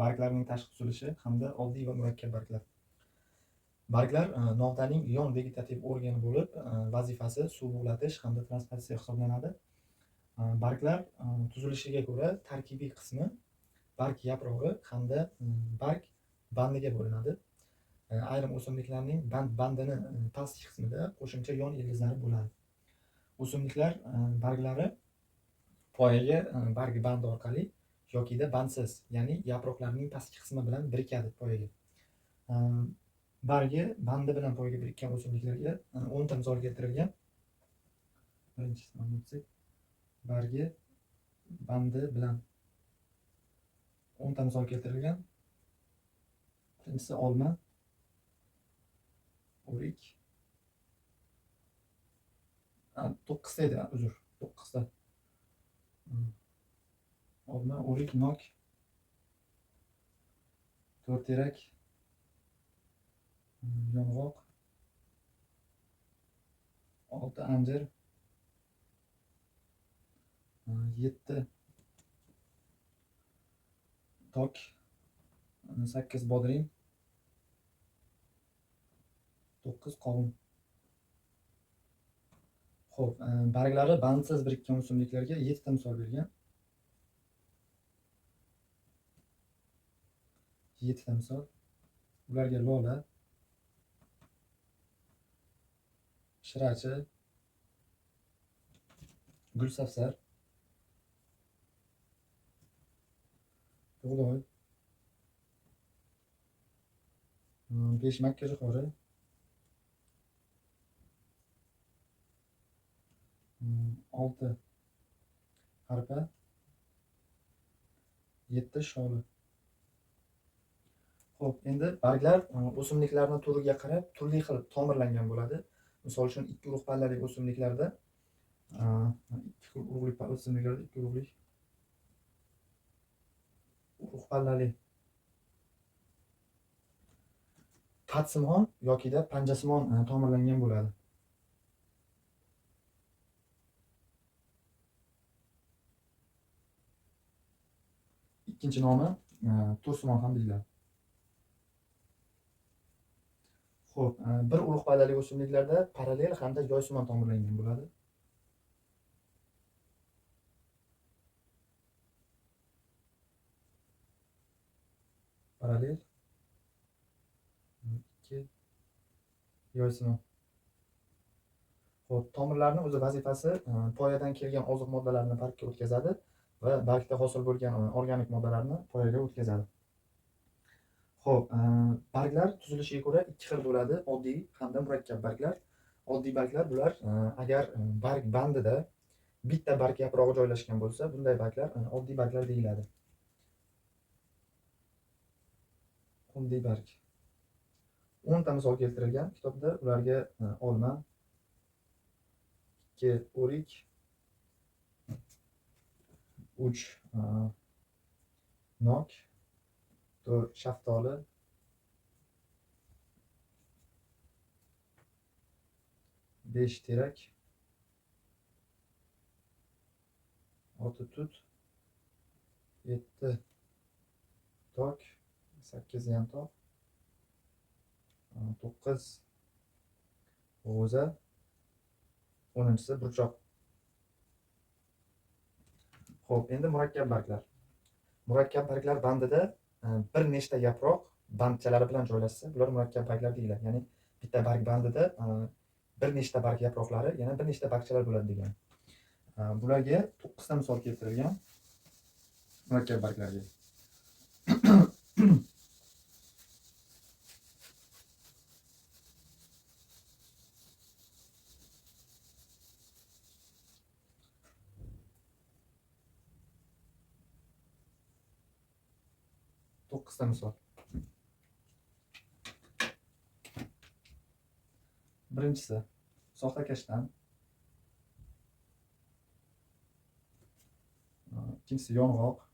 Barglarning tashqi tuzilishi hamda oddiy va murakkab barglar. Barglar novdaning yon vegetativ organi bo'lib, vazifasi suv bug'latish hamda transpiratsiya hisoblanadi. Barglar tuzilishiga ko'ra tarkibiy qismi barg yaprog'i hamda barg bandiga bo'linadi. Ayrim o'simliklarning bandini pastki qismida qo'shimcha yon ildizlari bo'ladi. O'simliklar barglari poyaga barg bandi orqali yokida bandsiz, ya'ni yaproqlarning pastki qismi bilan birikadi poyaga. Bargi bandi bilan poyaga birikkan o'simliklarga 10 ta misol keltirilgan. Birinchisini o'tsak, bargi bandi bilan 10 ta misol keltirilgan. Birinchisi olma, o'rik, 9 ta edi, uzr, 9 ta. Olma, o'rik, nok, to'rterak, yong'oq, 6 anjir, 7 tok, 8 bodring, 9 qovun. Xo'p, barglari bandsiz birikkan o'simliklarga 7 ta misol bergan. 7 ta misol. Ularga lola, shirachi, gulsafsar, bug'doy, 5 makkajo'xori, 6 arpa, 7 sholi. Xo'p, endi barglar o'simliklarning turiga qarab turli xil tomirlangan bo'ladi. Misol uchun 2 urug' pallali o'simliklarda, 2 xil urug'li o'simliklarda 2 urug'li urug' pallali patsimon yokida panjasimon tomirlangan bo'ladi. Ikkinchi nomi tursimon ham deyiladi. Xo'p, bir urug' pallali o'simliklarda parallel hamda yoysimon tomirlangan bo'ladi. Parallel 2 yoysimon. Xo'p, tomirlarning o'zi vazifasi poyadan kelgan oziq moddalarini bargga o'tkazadi va bargda hosil bo'lgan organik moddalarni poyaga o'tkazadi. Xo'p, barglar tuzilishiga ko'ra 2 xil bo'ladi, oddiy hamda murakkab barglar. Oddiy barglar bular agar barg bandida bitta barg yaprog'i joylashgan bo'lsa, bunday barglar oddiy barglar deyiladi. Oddiy barg. 10 ta misol keltirilgan kitobda. Ularga olma, 2 o'rik, 3 nok, 4 shaftoli, 5 terak, 6 tut, 7 tok, 8 yantoq, 9 g'o'za, 10-chisi burchoq. Xo'p, endi murakkab barglar. Murakkab barglar bandida bir nechta yaproq bandchalari bilan joylashsa, bular murakkab barglar deyiladi. Ya'ni bitta barg bandida bir nechta barg yaproqlari, yana bir nechta bargchalar bo'ladi degani. Bularga 9 ta misol keltirilgan murakkab barglarga. Ta misol. Birinchisi soxta kashtan, ikkinchisi yong'oq,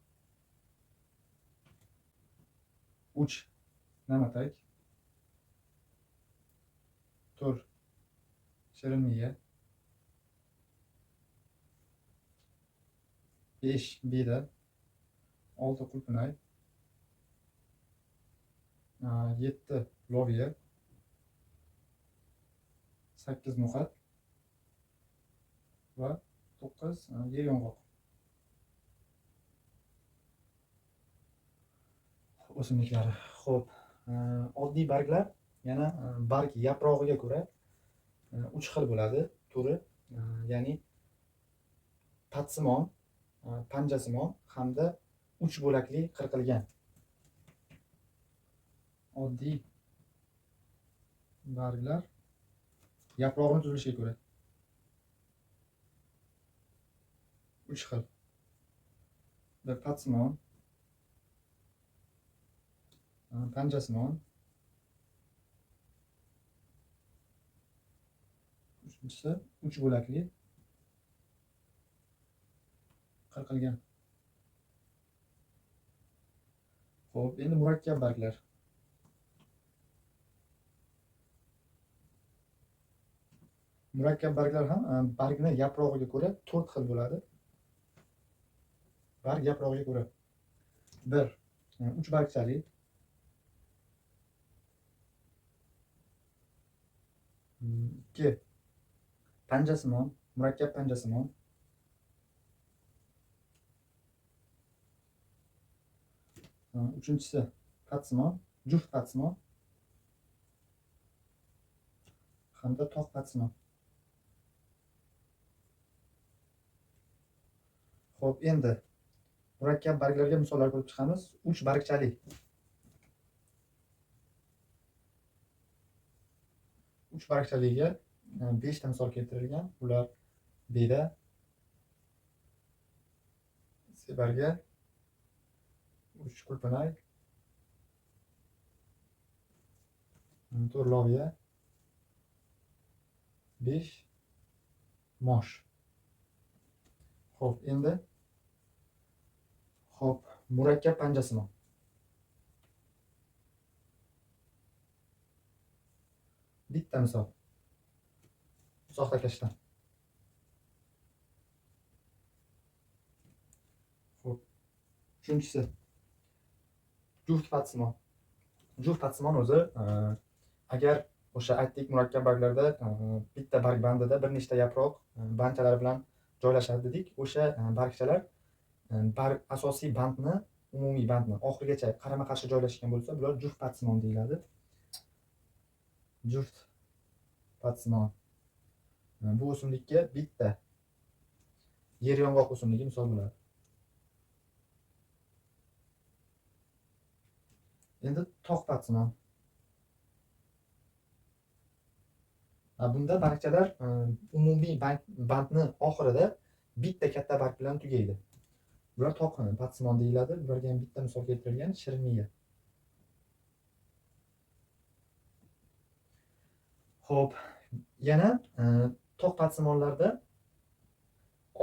3 namatak, 4 shirinmiya, 5 beda, 6 qulpinay, 7 loviya, 8 no'xat va 9 yer yong'oq o'simliklari. Xo'p, oddiy barglar yana barg yaprog'iga ko'ra 3 xil bo'ladi turi, ya'ni patsimon, panjasimon hamda 3 bo'lakli qirqilgan. Oddiy barglar yaprog'ini tuzilishiga ko'ra 3 xil. Bir patsimon, panjasimon, uchinchisi 3 bo'lakli qirqilgan. Xo'p, endi murakkab barglar. Murakkab barglar ham bargni yaprog'iga ko'ra 4 xil bo'ladi. Barg yaprog'iga ko'ra 1 3 bargchali, 2 panjasimon, murakkab panjasimon, uchinchisi patsimon, juft patsimon hamda toq patsimon. Xo'p, endi murakkab barglarga misollar ko'rib chiqamiz. 3 bargchali. 3 bargchaliga 5 ta misol keltirilgan. Ular beda, sebarga, 3 qulpinay, 4 loviya, 5 mosh. Xo'p, endi xo'p, murakkab panjasimon. Bitta misol. Soxta kashtan. Xo'p, uchinchisi juft patsimon. Juft patsimon o'zi agar o'sha aytdik murakkab barglarda bitta barg bandida bir nechta yaproq bandchalar bilan joylashadi dedik. O'sha bargchalar barg asosiy bandni, umumiy bandni oxirigacha qarama-qarshi joylashgan bo'lsa, bular juft patsimon deyiladi. Juft patsimon. Bu o'simlikka bitta yer yong'oq o'simligi misol bo'ladi. Endi toq patsimon. Bunda bargchalar umumiy bandni oxirida bitta katta barg bilan tugaydi. Bular toq patsimon deyiladi. Bularga ham bitta misol keltirilgan, shirmiya. Xo'p, yana toq patsimonlarda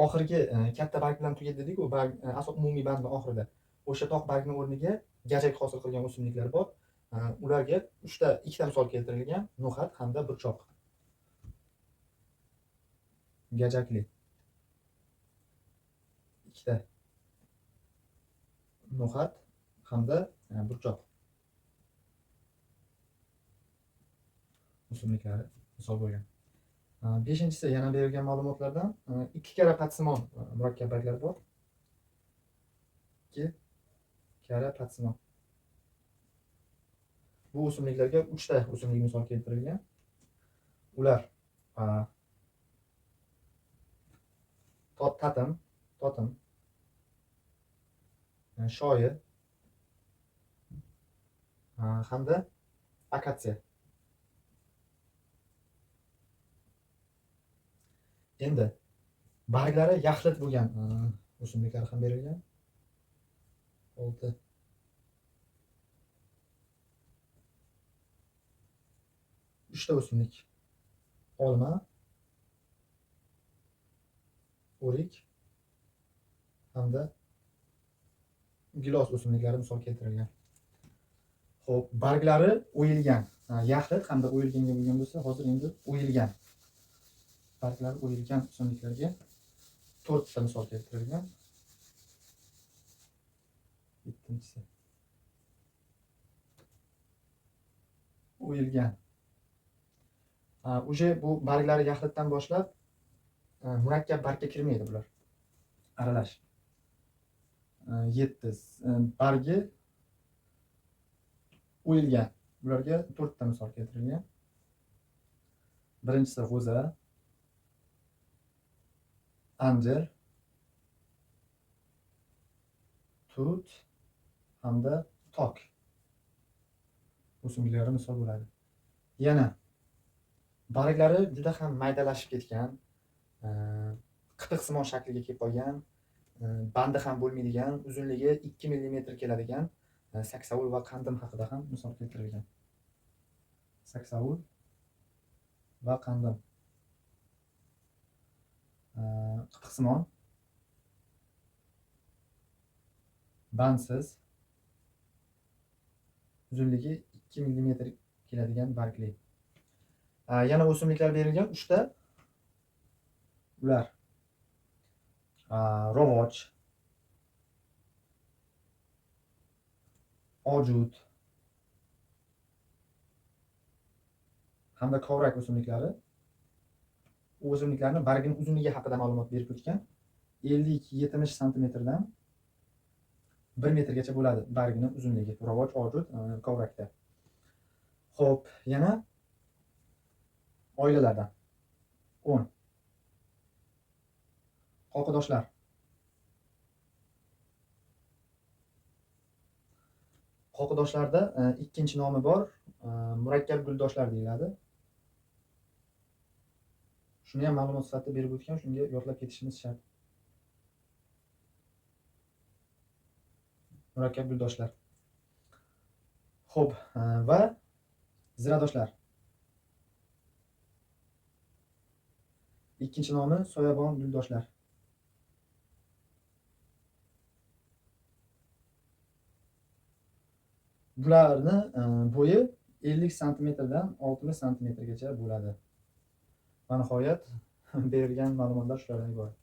oxirgi katta barg bilan tugaydi dedik, u barg asos umumiy bandni oxirida. O'sha toq bargni o'rniga gajak hosil qilgan o'simliklar bor. Ularga 2 ta misol keltirilgan, no'xat hamda burchoq. Gajakli 2 ta no'xat hamda burchoq o'simliklari misol bo'lgan. 5-inchisi yana berilgan ma'lumotlardan 2 karra patsimon murakkab barglar bor. 2 karra patsimon. Bu o'simliklarga 3 ta o'simlik misol keltirilgan. Ular totim, shoyi hamda akatsiya. Endi barglari yaxlit bo'lgan o'simliklar ham berilgan. 6 3 ta o'simlik: olma, o'rik hamda gilos o'simliklari misol keltirilgan. Xo'p, barglari o'yilgan, yaxlit hamda o'yilganga bo'lgan bo'lsa, hozir endi o'yilgan. Barglari o'yilgan o'simliklarga 4 ta misol keltirilgan. 7-inchisi. O'yilgan. Уже bu barglari yaxlitdan boshlab murakkab bargga kirmaydi bular. Aralash. 7 bargi o'yilgan. Bularga 4 ta misol keltirilgan. Birinchisi g'o'za, anjir, tut hamda tok o'simliklari misol bo'ladi. Yana barglari juda ham maydalashib ketgan, qitiqsimon shakliga kelib qolgan, bandi ham bo'lmaydigan, uzunligi 2 millimetr keladigan saksovul va qandim haqida ham misol keltirilgan. Saksovul va qandim. Qitiqsimon, bandsiz, uzunligi 2 millimetr keladigan bargli. Yana o'simliklar berilgan 3 ta. Ular rovoj, ojut hamda kovrak o'simliklari. U o'simliklarning bargining uzunligi haqida ma'lumot berib o'tgan. 50-70 santimetrdan 1 metrgacha bo'ladi bargining uzunligi rovoj, ojut, kovrakda. Xo'p, yana oilalardan 10. Qoqidoshlar. Qoqidoshlarda ikkinchi nomi bor, murakkab guldoshlar deyiladi. Shuni ham ma'lumot sifatida berib o'tgan, shunga yodlab ketishimiz shart. Murakkab guldoshlar. Xo'p, va ziradoshlar. Ikkinchi nomi soyabon guldoshlar. Bularni bo'yi 50 santimetrdan 60 santimetrgacha bo'ladi. Va nihoyat berilgan ma'lumotlar shulardan iborat.